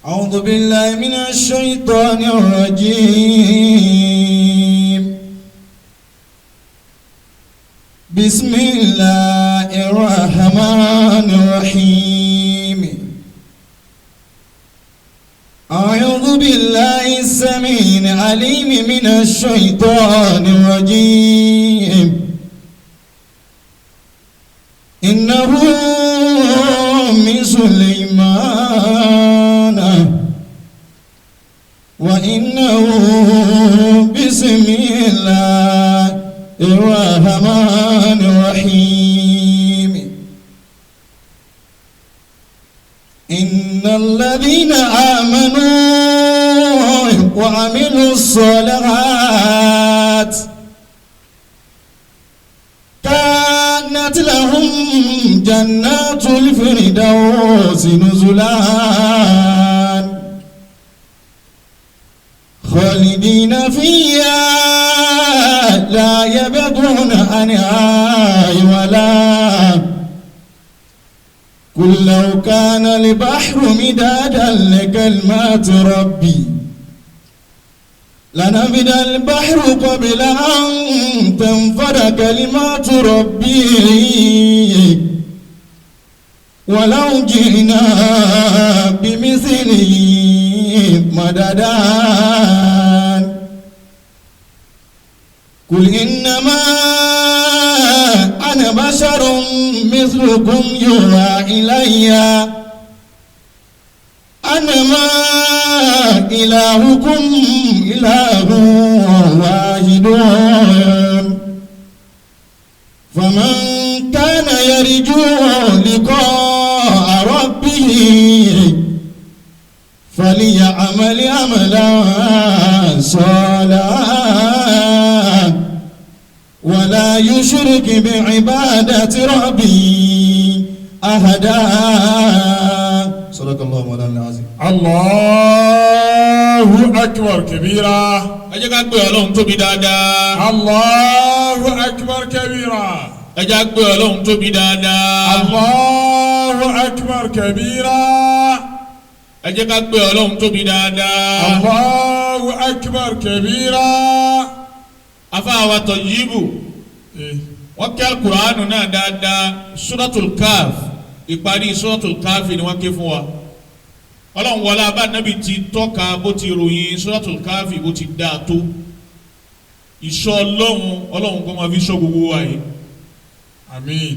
أعوذ بالله من الشيطان الرجيم. بسم الله الرحمن الرحيم. أعوذ بالله السميع العليم من الشيطان الرجيم. إنه من سليمان وإنه بسم الله الرحمن الرحيم. إن الذين آمنوا وعملوا الصالحات كانت لهم جنات الفردوس نزلا خالدين فيها لا يبغون عنها ولا. قل لو كان البحر مدادا لكلمات ربي لنفد البحر قبل أن تنفد كلمات ربي ولو جئنا بمثله مددا. قل إنما أنا بشر مثلكم يوحى إلي أنما إلهكم إله واحد، فمن كان يرجو لقاء ربه فليعمل عملا صالحا ولا يشرك بعبادة ربه أحدا. صدق الله مولانا العظيم. الله أكبر كبيرا. Ẹ jẹ́ ká gbé Ọlọ́run tóbi dáadáa. الله أكبر كبيرا. Ẹ jẹ́ ká gbé Ọlọ́run tóbi dáadáa. الله أكبر كبيرا. Ẹ jẹ́ ká gbé Ọlọ́run tóbi dáadáa. الله أكبر كبيرا. Afáwa Tọ̀yíbù wọ́n kí Alukuraanu náà dáadáa. Suratul Kaf, ìparí Suratul Kaf ni wọ́n ké fún wa. Ọlọ́run wọlé abá nábì ti tọ́ka bó ti ròyìn Suratul Kaf bó ti dáa tó. Ìṣọ́ Ọlọ́run, Ọlọ́run kó máa fi ṣọ́ gbogbo wa yìí. آمين.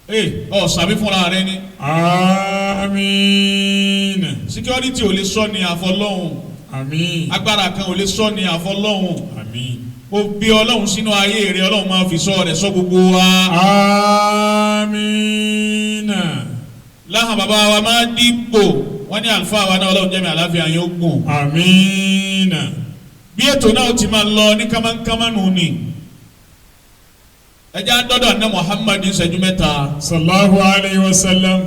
Ee, ọ sàbí fúnra rẹ ni. آمين. Security ò lè sọ ní àfọlọ́hún. آمين. Agbára kan ò lè sọ ní àfọlọ́hún. آمين. Ó bí Ọlọ́run sínú ayé rẹ, Ọlọ́run máa fi sọ rẹ̀ sọ gbogbo wa. آمين. Láhàn bàbá wa máa dìbò wọ́n ní àlùfáà wa náà, Ọlọ́run jẹ́mi àláfíà yín ó gùn. آمين. Bí ètò náà ti máa lọ ní kámánkámá nù ni. Ẹ jẹ́ àdọ́dọ̀ ní Muhammad ní ìṣẹ́jú 3. صلى الله عليه وسلم.